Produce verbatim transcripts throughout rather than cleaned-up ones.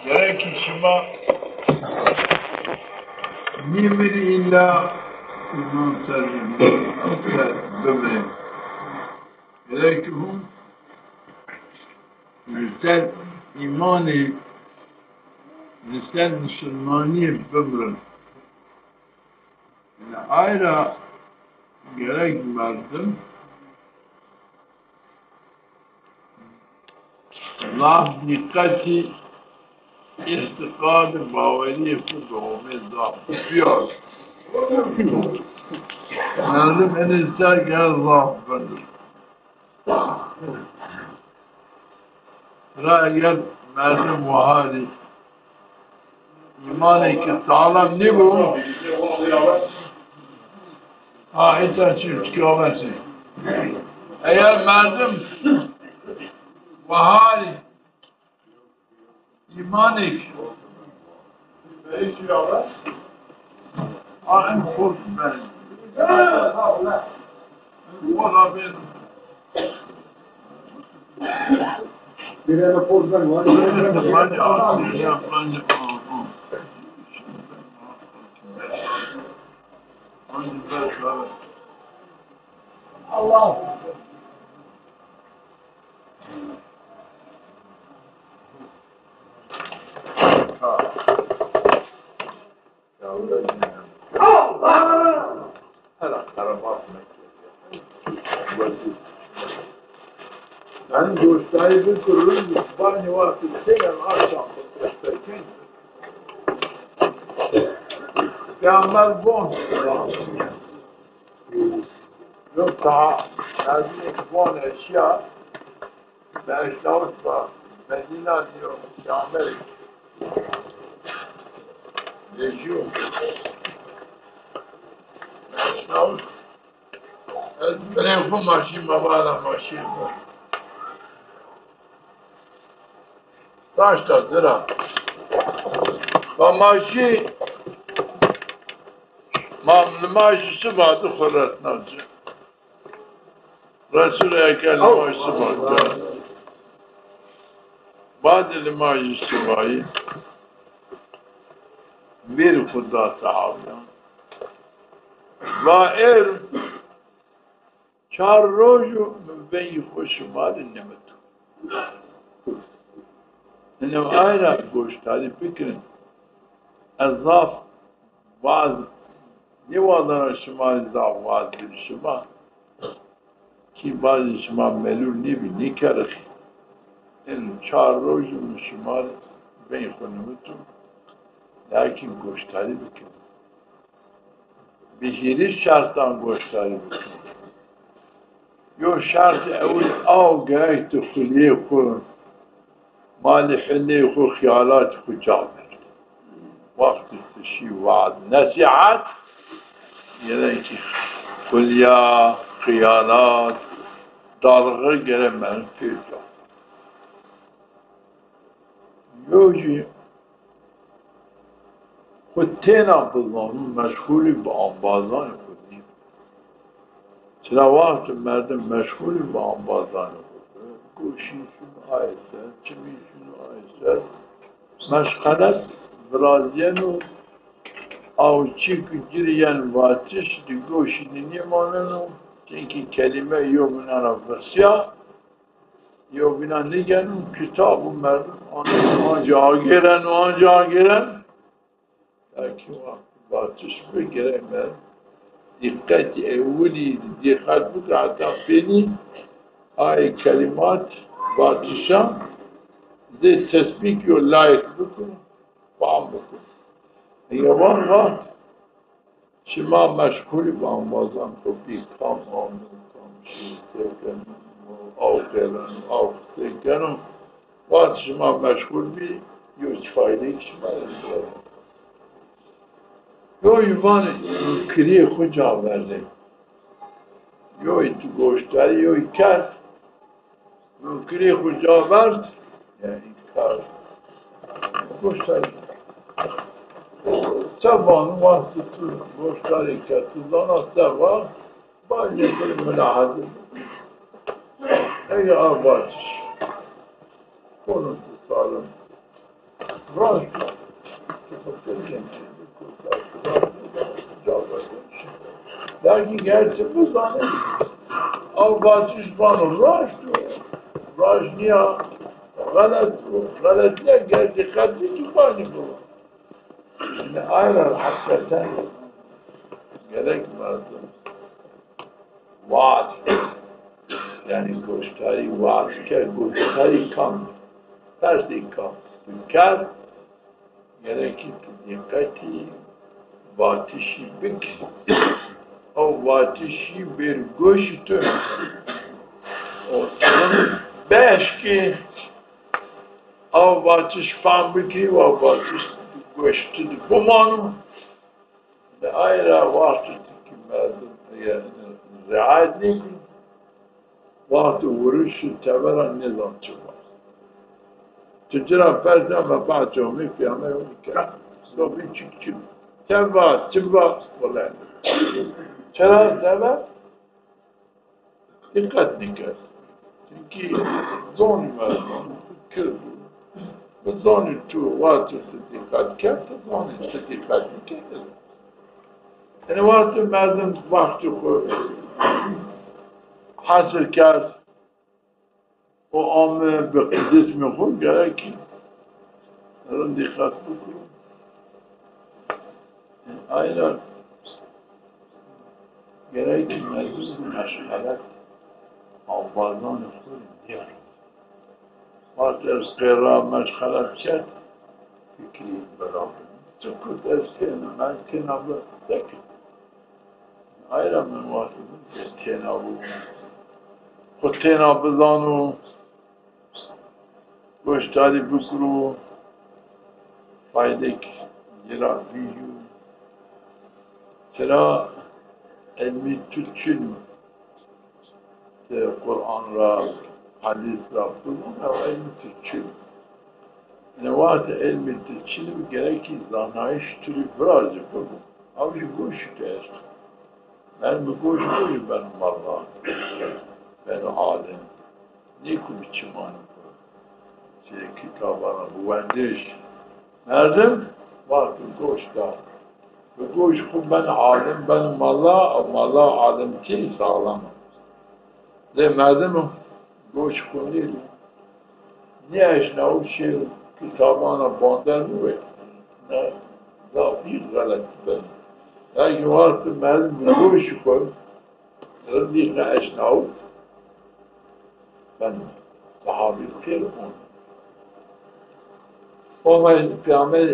Gerek ki şima nêmirî îlla îman ser, ser bimirê. Gerek ki hûn li ser îmanê, li ser misilmaniyê bimirin. Yanî ay ra gerek merdim zaf dîqetî îtîqad, bawerîyê xwu de Homê zaf biyar. Merdim enê ser gere zaf bin. Ra eger merdim waharî îmanêkî salam nîbo, ha, îta çi, çi qiyameti. Eger merdim waharî îmanêk. A, en xort ben. Wala ben. Birine xort ben var. Allah. Yanî goştarî bikirin, banî wextî seyr akşam. Peyxamber bon. Yok daha, lazim bon eşya. Beşnawit va, Medîna diyo, Peyxamberî. Dejiyo. Beşnawit. Ez binê xwu maşî, ma vana maşî xwu. Taşta zira. Va maşî, ma, maşî siba di xwu resna ci. Resul Ekrem limaj siba kerd. Badê limajî sibayî vîr xwu da sahabiyan. Va êr çar roj o mi vengî xwu şima rê nimito. Hino ay ra goştarî bikirin. Ez zaf Vaz, nêwazena şima rê zaf vaz bî şima. Kî bazî şima melûl nêbî, nêkerixî. Ên çar roj mi şima rê veng xwu nimito. Lakîn goştarî bikin. Bi hîris şertan goştarî bikin. Yo şertê ewil aw gerek ti xulîyê xwu, malê hileyê xwu, xeyalatê xwu ca ver. Wextê ti şî we'd, nesîhet, gerek kî xulîya, xeyalat, dalxî gerek merdim pê ca. Yo jî xwu têna bizano, meşxulî bi embazanê xwu nîyo. Çira wextê merdim meşxulî bi embazanê xwu bi, goşî şino ay ser, çimî şino ay ser, meşxelet virazîyeno, aw çîk ci rê yen vatiş di goşî di nêmaneno, çimkî kelîme yo bîna ra visya, yo bîna nêgeno, kitab û merdim an-, anca agêreno, anca agêren. Lakîn wextê vatiş bi gerek merdim dîqetî ewilî dîqet bike heta pênî ayê kelîmat vatişan zê tesbîk yo layik biko, fam biko. Ege van wext şima meşxulî bi embazan xwu bî, kam amo, kam şî, se keno, aw qêreno, aw qisey keno. Wext şima meşxul bî, yo çi faydeyêk şima rê nîyo. Yoyî vanê munkirîyê xwu ca verdê. Yoyî tu goştarî, yoyî kerd. Munkirî xwu ca verd, yanî înkar. Goştarî. Se vano, wextê tu goştarî kerd, tu zana se va, bacê xwu rê milahaze bike. Ege a vatiş kono tu salim. Raşt. Lakin gerçi bizanê, ew vatiş vano raşt o, raşt nîya, xelet o, xelet nîya, gerçi qet nî ki vanî bibo. Yanî ay ra heqîqeten gerek merdim waaz, yanî goşdarî waaz ke, goşdarî kam, persê kam kerd, gerek ki tu dîqetî vatişî bikî. Ew vatişî bêr goşî tu. O beş ki ew vatiş fam bikî, wa vatiş goşî tu di bimano. De ay ra wexto ti ki merdim ege riayet nêkî, wexto wurişî tebera nêzan çi va. Tu ci ra pers ke, me pa çomî pîyame yo ke. Sobî çik çik. Çend va, çi va, wele. Çira sebe? Dîqet nîkerd. Çunkî zonî merdim, kird o. Bi zonî tu, wexto tu dîqet kerd, tu zonî tu dîqet nîkerd. Yanî wexto merdim wextê xwu hesir kerd, o ame bi qismê xwu, gerek ki rind dîqet bikiro. Aynen. Gerek ki merdim meşxelet, embazanê xwu rê nêro. Wexto ez qêra meşxelet kerd, fikrî bela bi. Çi kurt ez têna, ez têna bi, sekin. Ayra min wexto bi, ez têna bû. Xwu têna bizano, goşdarî bikiro, faydek ci ra vîyo. Çira ilmî tu çin o. Ti Quran ra, hedîs ra bizan, ew ilmî ti çin o. Yanî wextê ilmî ti çin bi, gerek ki zanayîş tu rê virazî bibo. Ew jî goşî tu esto. Merdim bi goşî xwu jî beno mela, beno alim. Nêko bi çimanê xwu, çi kitaban ra bi wendiş. Merdim wexto goş da, bi goşî xwu beno alim, beno mela, û mela alimtî saxlam a. Lê merdim goşî xwu nêdî, nêeşnawo, şêro kitaban ra bander nûwe. Ne, zafî xelet beno. Lakin wexto merdim bi goşî xwu rindî nêeşnawo, ben sahabî xêr on. Omay Peyamber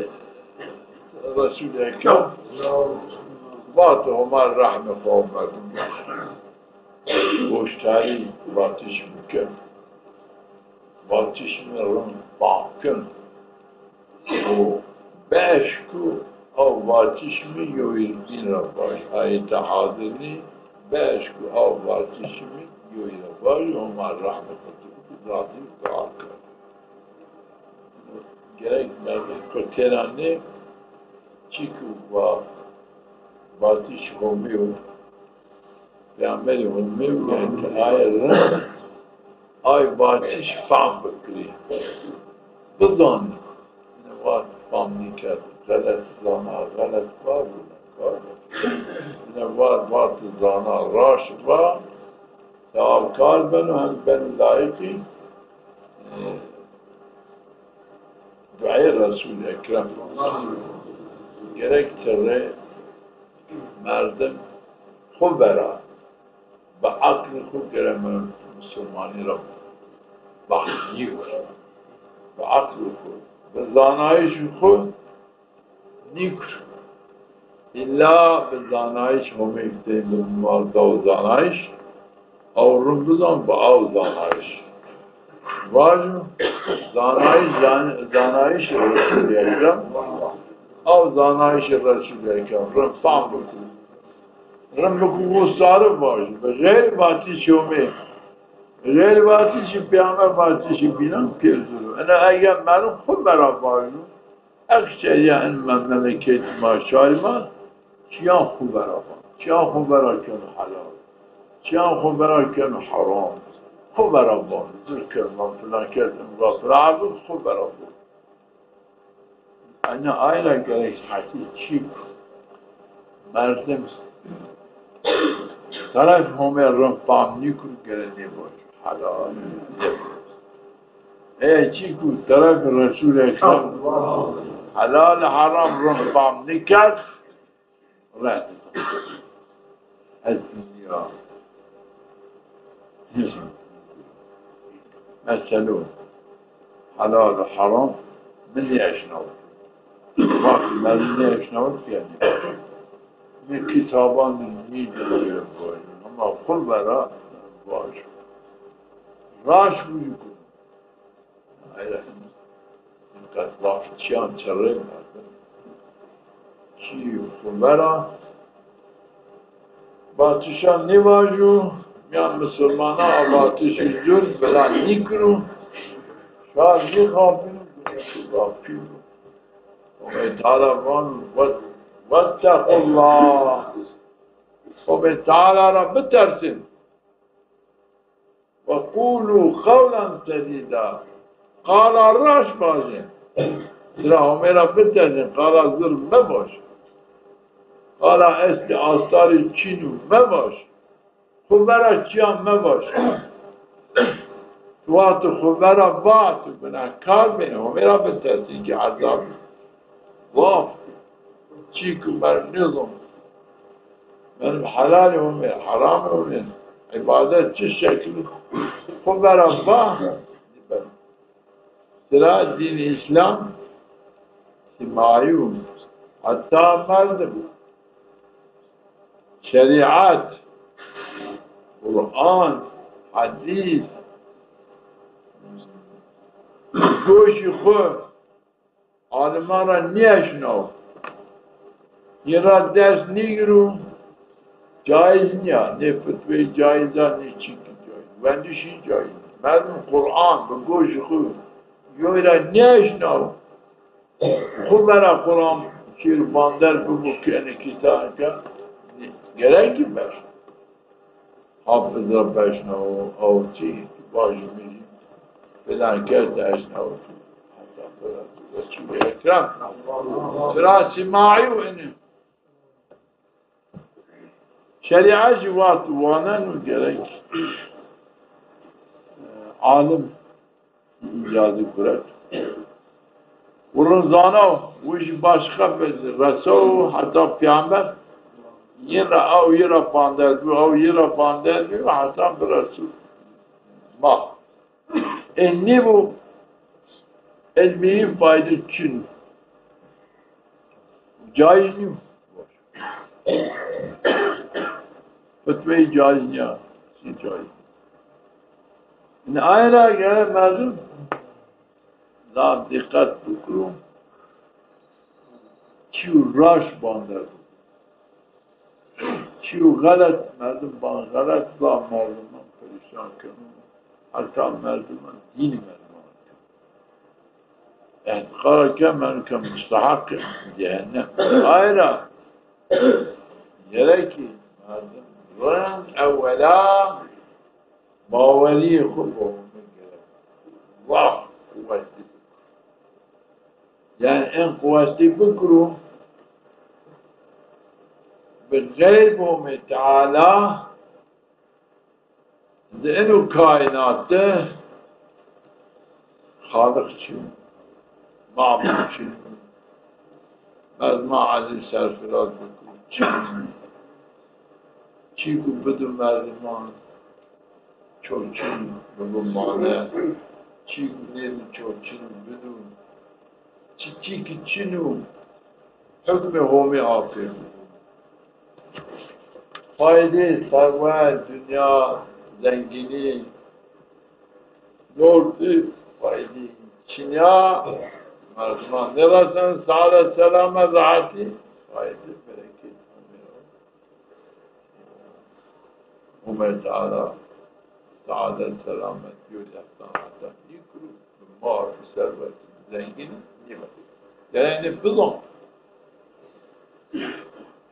Resul Ekrem, vat Homa rehmê xo merdim goştarî vatiş bikin. Vatiş mi rind fam kin. Û beş ku ew vatiş mi yoyîr bîn ra vaj. Ayete hazir nî, beş ku ew vatiş mi yoyîr ra vaj, Homa rehmê xo tu bikî, radî dua kerd. Gerek merdim ku têna nê, çî ku va, vatiş Homî yo, Peyamberî Homî yo, gerek aye rind, ay vatiş fam bikirî. Bizanî. Ine vat fam nîkerd. Xelet zana, xelet va, va. Ine vat, vat zana, raşt va. Sewab kar beno, hem beno layîqî, e, duayê Resul Ekrem. Gerek ti rê merdim xwu vera, bi eqlê xwu gere mi-, misilmanî ra bahs nîkir. Bi eqlê xwu, bi zanayîşê xwu nîkir. Îlla bi zanayîş Homê Huseyîn bin Muaz daw zanayîş, ew rind bizan bi aw zanayîş. Vajo, zanayîş, zan-, zanayîşê Resûlî Ekrem, aw zanayîşê Resûlî Ekrem rind fam bikir. Rind bikir, wisarif vajo. Bi xeyrî vatişê Homê, bi xeyrî vatişê Peyamber vatişê bînan pêr zor o. Ina eger merdim xwu vera vajo, Ekseriya in memleket ma, şarî ma, çîyan xwu vera van. Çîyan xwu vera keno helal. Çîyan xwu vera keno heram. Xwu vera van. Zir keno, filan kes, imza filan, her xwu vera van. Ena ay ra gerek hetî çî ku merdim teref Homê rind fam nîkun, gerek nêvaj. Helal. Eya çî ku teref Resul Ekrem helal heram rind fam nîkerd, red. Ez dinya. Nizam. Meselo helal û heram mi nêeşnaw. Bak, mi nêeşnaw ki yani. Mi kitaban de nîdî, ama xwu vera vaj. Raş bûyî ku. Aynen. Qet laf çiyan çerrê merdim. Çî xwu vera vatişan nêvajo, mîyan misilmanan a vatişî zûr bila nîkiro, şar nêxapîno, gunê xwu zaf pîl o. Homê Teala vano, "Wet-, wettequllah." Homê Teala ra bitersên. "Ve qûlû qewlen sedîda." Qala raşt vajê. Sira Homê ra bitersên, qala zilm mevaj. Qala estê astarê çînû mevaj. Xwu vera çiyan mevaj. Tu wexto xwu vera va, tu gunehkar bê, Homê ra bitersên ki ezab. Zaf. Çî ku merdim nêzon. Merdim helalê Homê, heramê Homê, îbadet çi şekil, xwu vera va. Sira dînê Îslam sîmayû, heta merdim şerîet, Quran, hedîs, goşî xwu aliman ra nêeşnaw. Yin ra ders nêgiro, caiz nîya. Nê fitweyê caiz a, nê çîkî caiz. Wendişî caiz. Merdim Quran bi goşî xwu yoy ra nêeşnaw. Xwu vera Quran şêr bander bibo ki enê kîtabe ke, gerek ki beş. Hafiz ra beşnawo, aw çî, vajî mi jî filan kes de eşnawo. Heta filan kes de çî ekrem. Sira sîmayû ini. Şerîet jî wext waneno gerek, e, alim îcazî guret. Û rind zana, wi jî başqa reso heta peyamber. Yin ra ew yi ra bander bî, ew yi ra bander bî, heta bi Resul ma. Ê nîbo, ilmî fayde çin. Caiz nîyo. Fitweyî caiz nîya. Çi caiz? Yanî ay ra gere merdim zaf dîqet bikiro. Çîyo raşt bander bikiro. Çîyo xelet, merdim ban xelet, zaf merdiman perîşan keno. Heta merdiman, dînî merdiman keno. Îtîqad ke merdim ke musteheq cehennem. Ay ra gerek ki merdim rind ewela bawerîyê xwu bi Homê gerek. Zaf quwetli. Yanî en quwetli bikiro bi xeyr bi Homê Teala. Di ino kaînat de Xaliq çin o, mabûd çin o. Merdiman ezîz serfiraz biko, çin o. Çî ku bido merdiman, ço çin bibo mane, çî ku nêdo ço çin bido. Çiçî ki çin o, hukmê Homê apê. Faydê serwet, dinya, zengînî, nordî faydê çin ya, merdiman nêreseno, saadet, selamet, rehetî, faydê, bereketî. Homê Teala saadet, selametî yo yextan heta nîkiro, bi mal, bi serwet, bi zengînî nîbeno. Gerek nê bizon.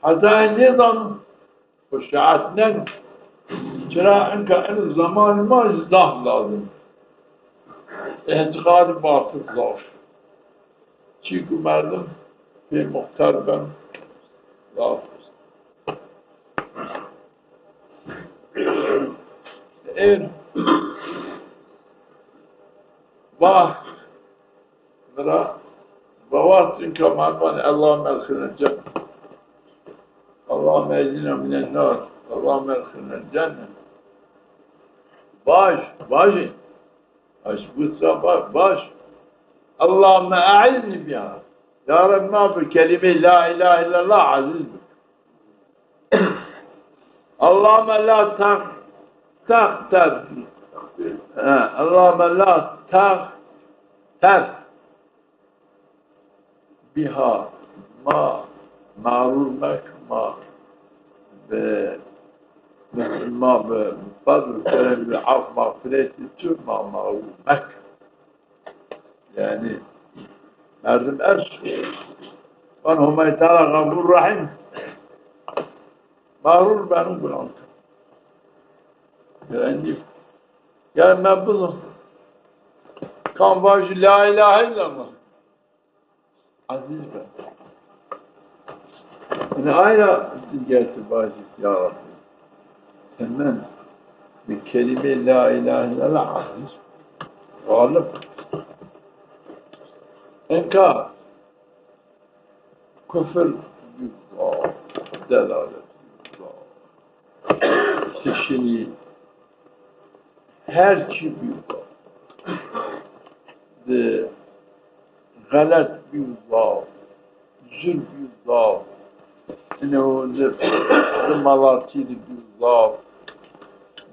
Heta ê nêzano, xwu şehetneno. Çira inka ino zemanê ma zaf lazim. Îtîqad batil zaf. Çîku merdim pê muxtar ben. Laf. Ên va mi ra va wextîn ke merdiman Allahümme edxilnel cenne. Allahümme ecirna minen nar. Allahümme edxilnel cenne. Baş, baş. Aşbut ra ba-, baş. Allahümme e'izni biha. Ya Rabbi, ma bi kelîmeyê la ilahe illallah aziz bi. Allahümme la tah-, tahter. He, Allahümme la tahter. Biha ma mağrur mek, ma bi, ma bi fadl kerem bi af mağfireti tu ma mağrur mek. Yanî merdim est, van Homay Teala Gafur Rahîm. Mağrur beno gunan. Yanî, yanî ben bunu kam vajî la ilahe illallah. Aziz be. Yanî ayra gerçi vajî ya Rabbi. Sen men bi kelîme la ilahe illallah aziz. Galip. Enka kufir bî, delalet bî, sişinî, her çî bî, di xelet bî zaf, zul bî zaf, ino di, di malatî di bî zaf,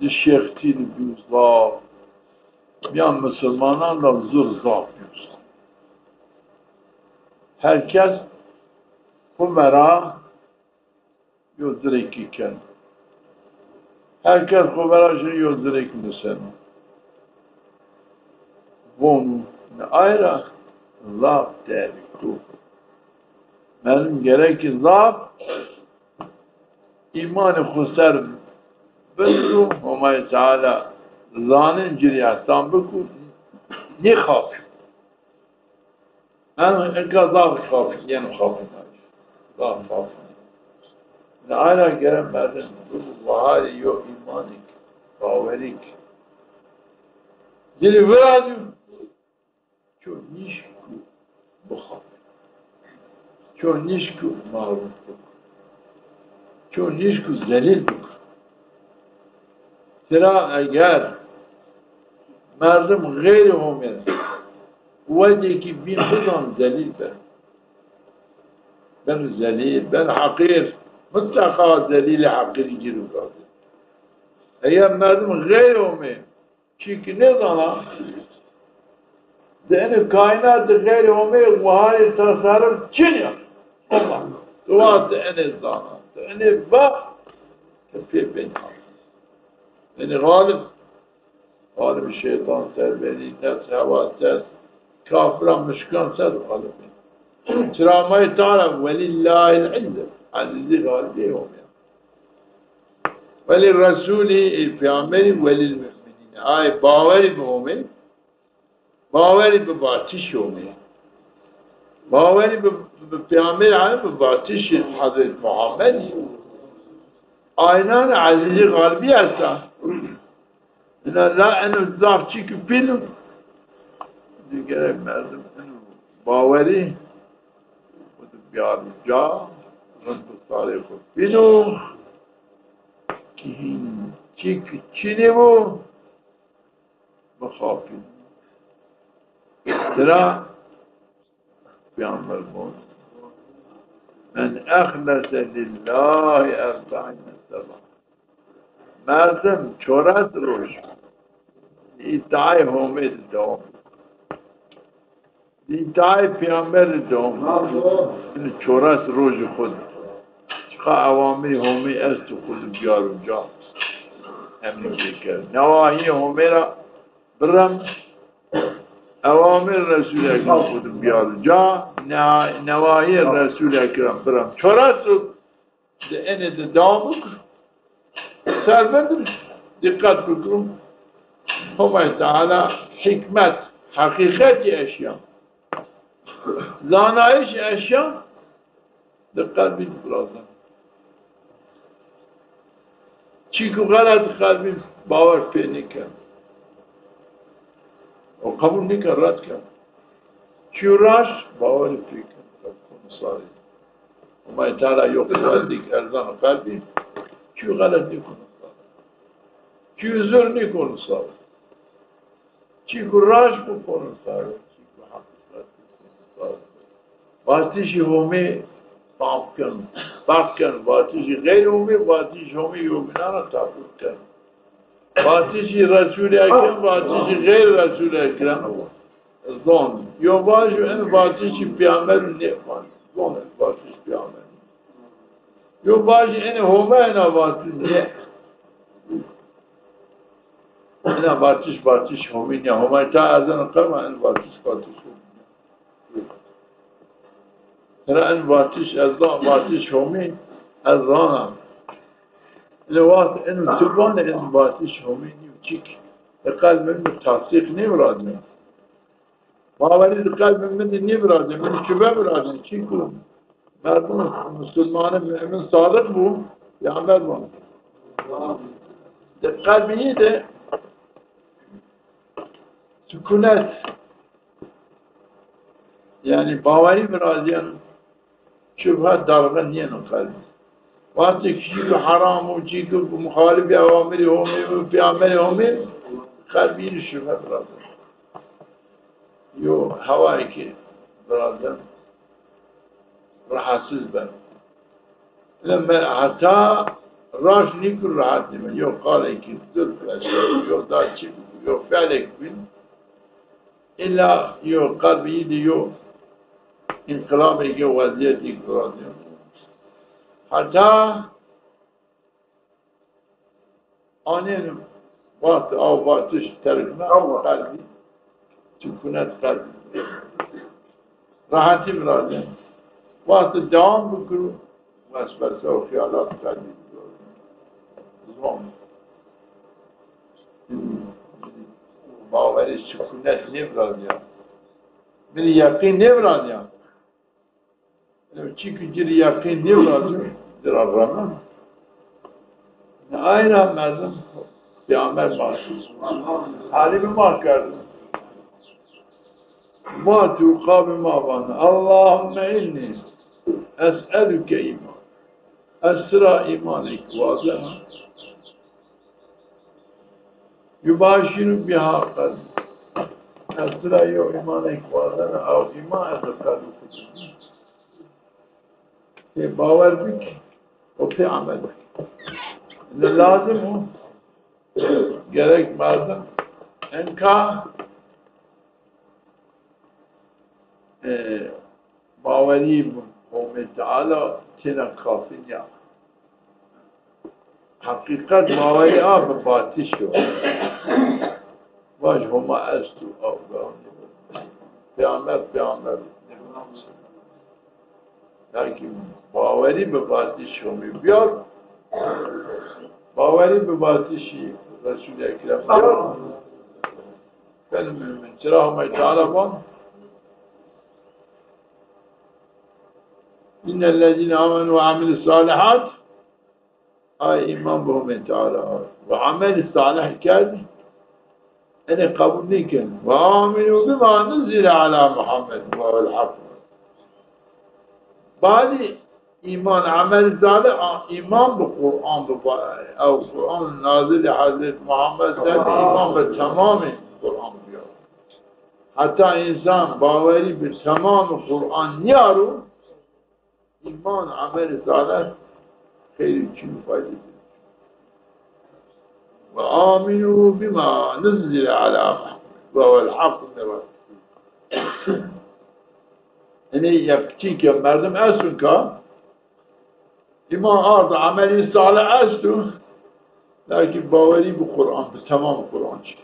di şêxtî di bî zaf, mîyan misilmanan ra zor zaf bîyo. Her kes xo vera yo zirêkî keno. Her kes xo vera şino yo zirêk niseno. Vonu, ne ay ra zaf terîk o. Merdim gerek ki zaf îmanê xo ser bindiro, Homayê Teala zanin ci rê ehsan biko, nêxapîyo. Yanî enka zaf xapî, yeno xapî. Zaf xapî. Yanî ayra gere merdim bibo baharê yo îmanêk, bawerêk. Ci rê virazîyo. Ço nîşko bixapî. Ço nîşko mağrur biko. Ço nîşko zelîl biko. Sira eger merdim xeyrê Homê wedêkî bîn bizan zelîl ben. Ben zelîl, ben heqîr. Mutleqa zelîlê heqîrî ci rê virazê. Eger merdim xeyrê Homê çîk nêzana, di enê kaînat de xeyrê Homê wiharê teserruf çin ya. Ama tu wa di enê zana, tu enê va, tu pê benî. Benî xalib. Xalib şeytan ser benî, nefs hewa ser, kafiran muşkan ser xalib. Çira Homay Teala welillahil izze. Ezîzî xalibî Homê. Welî Resûlî, ey Peyxamberî, welîl mu'minîne. Ay bawerî bi Homê, bawerî bi vatişî Homê. Bawerî bi, bi Peyxamberî, ay bi vatişî Hezret Muhammedî. Aynan ezîzî xalibî esta. Ina la eno zaf çîk pîl o. Di gerek merdim eno bawerî xo di biyaro ca, rind û sarê xo bîno, ki hîn çîk çinê bo, bixapîno. Tira Peyxamber von, "Men exlese lillahî erbaîne seba." Merdim çoras roj îtaê Homê di dewam. Îtaê Peyxamber di dewam. Ini çoras rojî xo di. Çiqa ewamirî Homê esto xo di biyaro ca. Emrî pê kero. Newahîyê Homê ra birem, ewamir Resûl Ekrem xo di biyaro ca, ne-, newahîyê Resûl Ekrem birem. Çoras roj di enê di dewam bikir. Ser bindir, dîqet bikir. Homay Teala hîkmet, heqîqetî eşya. Zanayîş eşya di qelbî di virazen. Çîku xelet qelbî bawer pê nîken. O qebul nîken, red ken. Çîyo raşt bawerî pê ken. Qebul kon sarî. Homay Teala yo quwetêk erzeno qelbî. Çîyo xelet nîkono sarî. Çîyo zur nîkono sarî. Çîku raşt bikono sarî, çîku heqîqet bikono sarî. Vatişî Homî fam ken, fehm ken, vatişî xeyrî Homî, vatişî Homî yewbînan ra tefawut ken. Vatişî Resûlî Ekrem, vatişî xeyrî Resûlî Ekrem zon. Yo vajî en vatişî peyamber nêvan. Zon en vatişî peyamber. Yo vajî en Homa ena vatiş nê. Ena vatiş, vatiş Homî nê. Homay Teala erzeno qelbî, en vatiş, vatiş Homî nê. Sera en vatiş ez zan, vatiş Homî ez zana. Ene wext en tu vanê en vatiş Homî nîyo, çîk e qelbî mi tasdîq nêvirazîyo. Bawerî di qelbî mi di nêvirazîyo, mi di şuve virazîyo. Çîku merdim musulmanî mumin sadiq bo, peyamber bo. Di qelbî yi de sukûnet, yanî bawerî virazîyeno. Şubhe dalga nîyeno qelbî. Wextê ki çîku heram o, çîku muxalifê ewamirê Homî bo, peyamberê Homî, qelbî yi şubhe virazeno. Yo hewayêkê virazeno, rahatsiz beno. Ina me heta raşt nîkir rahat nîme. Yo qalêkî zurf, yo da çî, yo felêk bin. Îlla yo qelbî yi di yo înqilabêk, yo wezîyetêk virazîyo. Heta anêno wext aw vatiş terk na, qelbî sukûnet, qelbî rehetî virazîyo. Wext dewam bikiro, weswese û xeyalat qelbî zon. Bawerî sukûnet nêvirazîya. Mi rê yeqîn nêvirazîya. Çîku ci rê yeqîn nêvirazîyo, ci ra remeno. Ay ra merdim peyamber ma, talîbê ma kerdo. Ma tu qabê ma vano, Allahümme inni es'eluke îman. Ez tu ra îmanêk wazena. Yubajîru biha qelbî. Ez tu ra yo îmanêk wazena, ew îman ez di qelbê xwu de bî. Pê bawer bik û pê emel bik. Ene lazim o. Gerek merdim enka, e, bawerî bi Homê Teala têna kafî nîya. Heqîqet bawerî a bi vatiş o. Vaj Homa esto, a, peyamber, peyamber. Lakin bawerî bi vatişî Homî bîya, bawerî bi vatişî Resûlî Ekrem bîya, benî mumin. Çira Homay Teala van, İnnellezîne amenu ve amilus salihat, ay îman bi Homê Teala ve amelî salih kerd, enê qebul nîken. Ve aminu bima nuzile ala Muhammed ve huvel hak. Badî îman, emel salih, a, îman bi Quran, bi ba-, ew Quran nazilî Hezret Muhammed ser bi, îman bi temamî Quran bîya. Heta însan bawerî bi temamî Quran nîyaro, îman, emelî salih xeyrî çin fayde. Ve aminu bima nuzile ala Muhammed ve huvel haqqu min rabbî. Yanî yeqîn ke merdim esto ka, îman ardo, emelî salih esto, lakin bawerî bi Quran, bi temam Quran çin.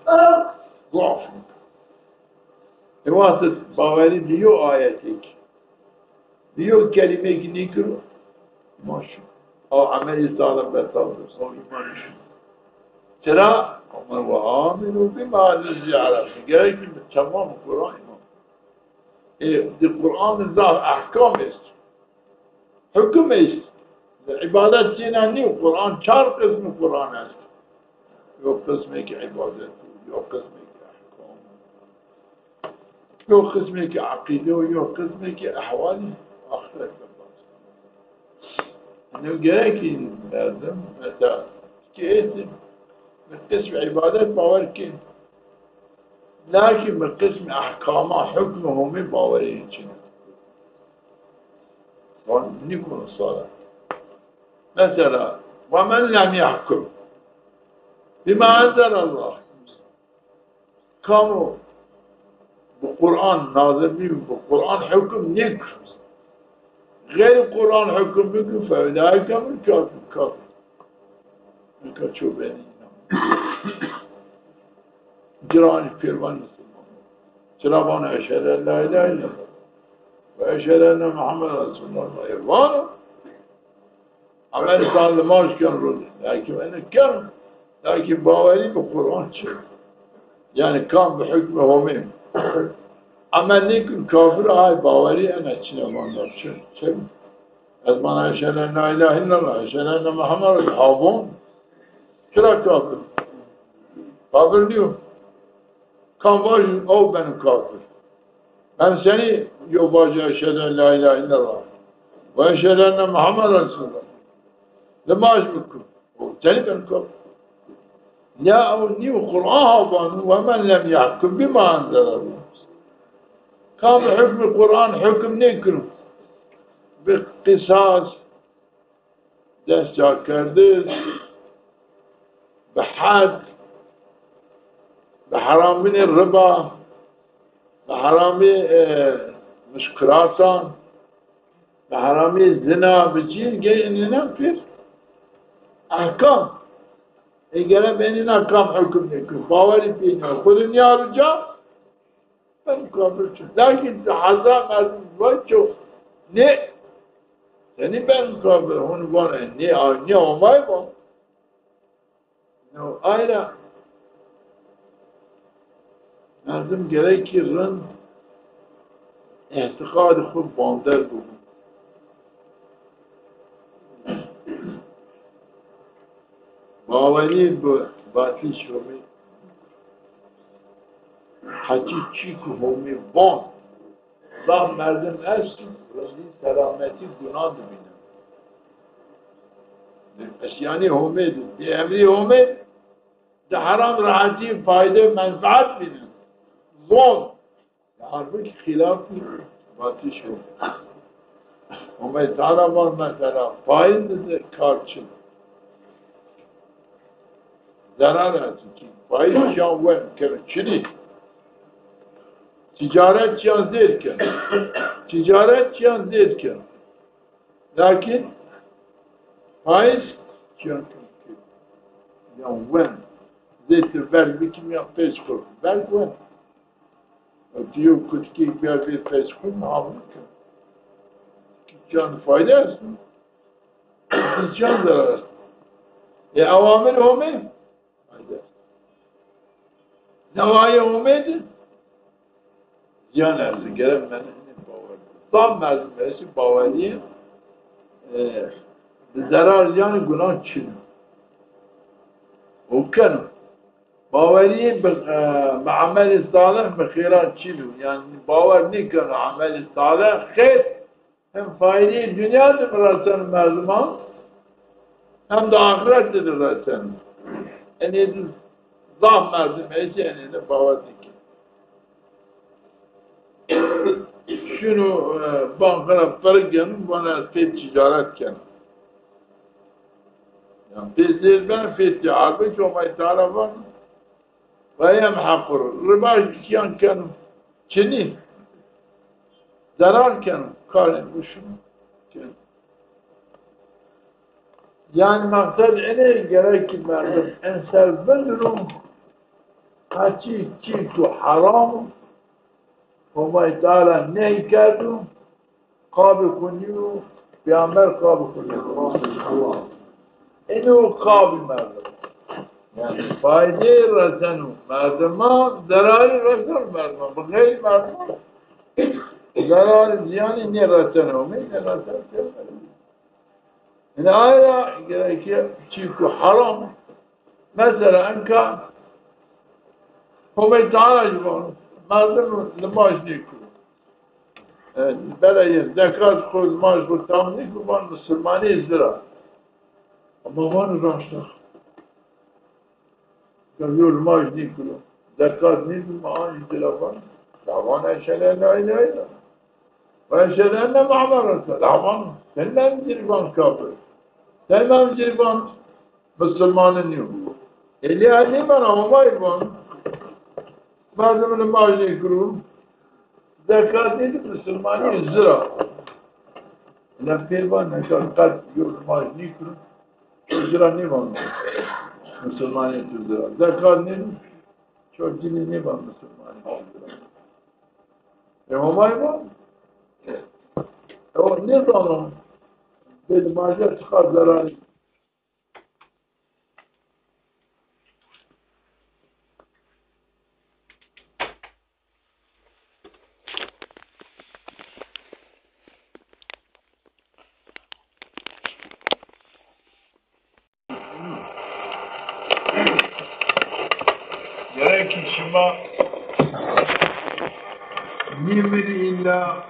Zaf. E, wextê bawerî bi yo ayetêk, bi yo kelîmeyêk nîkiro, ma şo. A emelî salih betal bi, o îman şo. Çira? Ama ve aminu bima nuzile ala. Gerek bi temam Quran îman. E, di Quran de zaf ehkam est. Hukum est. Îbadet tîna nîyo. Quran, çar qismî Quran est. Yo qismêkî îbadet, yo qismêkî ehkam, yo qismêkî eqîde, yo qismêkî ehwalî axiret. Eno gerek î merdim, mesela, ki êdî, mi qismî îbadet bawer kên. Lakin mi qismî ehkama, hukmî Homê bawerî çin. Van nîkuno sare. Mesela, "Ve men lem yahkum bima enzelallah." Kamo bi Quran nazil bî, bi Quran hukum nêkir. Xeyrî Quran hukum bikir, feulaîke humul kafir, kafir. Nika ço benî înan. Cira anî pêr vanî Musulman. Cira vano eşhedü en la ilahe illallah ve eşhedü enne Muhammeden Resulullah. E, vano. Ama însan limaj ken rûnê. Lakin eno ken, lakin bawerî bi Quran çin. Yanî kam bi hukmê Homê amel nêkin, kafir, ay bawerî ena çin e, vana çin. Çin. Ez vana eşhedü en la ilahe illallah, eşhedü enne Muhammeden, ha von. Çira kafir? Kafir nîyo. Kam vajî, ew beno kafir. Ben senî yo vajî eşhedü en la ilahe illallah ve eşhedü enne Muhammeden Resulullah. Limaj bikir. O senî beno kafir? Ya ew nîyo Quran ha vano, "Ve men lem yahkum bima enzelallah." Kam hukmî Quran hukum nêkir. Bi qisas, dest ca kerdiş, bi hed, bi heramînê riba, bi heramî, e, mişkirasan, bi heramî zina, bi cîn, gey enîna pêr ehkam. E, gere benîna kam hukum nêkir. Bawerî pê nîya. Xwu de nîyaro ca, ben kafir çi. Lakin hezar merdim vay ço. Nê? Senî ben kafir, hûn vana, nê, nê Homay va. No, ayra merdim gerek ki rind îtîqadê xwu bander bibin. Bawerî bi vatişê Homê, heçî çî ku Homê van, zaf merdim est, rindî selametî gunan dibînin. Di îsyanî Homê de, di emrî Homê de, di heram rehetî, fayde, menfeet bînin. Zon. Halbukî xîlafî vatişê o. Homay Teala van mesela, faiz de kar çin. Zerar ez ki faiz çiyan wen keno çinî. Ticaret çiyan zêd keno. Ticaret çiyan zêd keno. Lakin faiz çiyan keno. Yan wen. Zêd ti verg bikî mîyan pêç xo. Verg wen. Ti yew kutikêk bîya bê pêç xo, muamele ken. Ti çiyan fayde esto. Ti çiyan zerar esto. E, awamir Homê fayde esto. Newayê Homê de ziyan esto. Gere mene inê bawer. Tam merdim eşî bawerî, e, bi zerar ziyanî gunan çin o. O keno. Bawerî bi, e, bi emelê salih bi xêran çin o. Yanî bawer nêkeno emelê salih xêr hem faydeyê dinya de reseno merdiman hem de axiret de reseno. Enê de zaf merdim estê enê de bawer nêkeno. Şino, e, bankara pere geno, vana ez pê ticaret keno. Yanî pê zêr ben, pê ticaret, Homay Teala vano, "Ve yemhequr." Riba çiyan keno. Çinî. Zerar keno. Karê xwu şino. Keno. Yanî meqsed enê, gerek ki merdim enser bindiro, heçî çî ku heram o, Homay Teala nehy kerdo, qabê xwu nîyo, peyamber qabê xwu nîyo. Eno qabî merdim. Yanî faydeyê reseno merdiman, zerarî reseno merdiman. Bi xeyrî merdiman. Zerarî zîyanî nêreteno, nêreteno. Yanî aye ra gereke çîku heram. Mesela enka Homey Teala jî vano, merdim limaj nêkiro. E, bela yê zekat xo, limaj xo tam nêkiro, van misilmanî zî ra. Ama van raşt a. Yo limaj nêkiro, zekat nêdî, ma an jî dila van. La van eşhedü en la ilahe illallah. Ve eşhedü enne Muhammeden Resulullah. La van, sen mi zî van kafir? Sen mi zî van misilmanî nîyo? Elî elî bana Homay van. Merdim limaj nêkiro. Zekat nêdî, misilmanî zî ra. La pê van, nika qet yo limaj nêkiro. Zî ra nêvan misilmanî tu zî ra. Zekat nêdî, ço cinî nêvan misilmanî tu zî ra. E, Homay van. E, o nêzano. Bê limajî çiqas zerarî. Gerek ki şima nêmirî îlla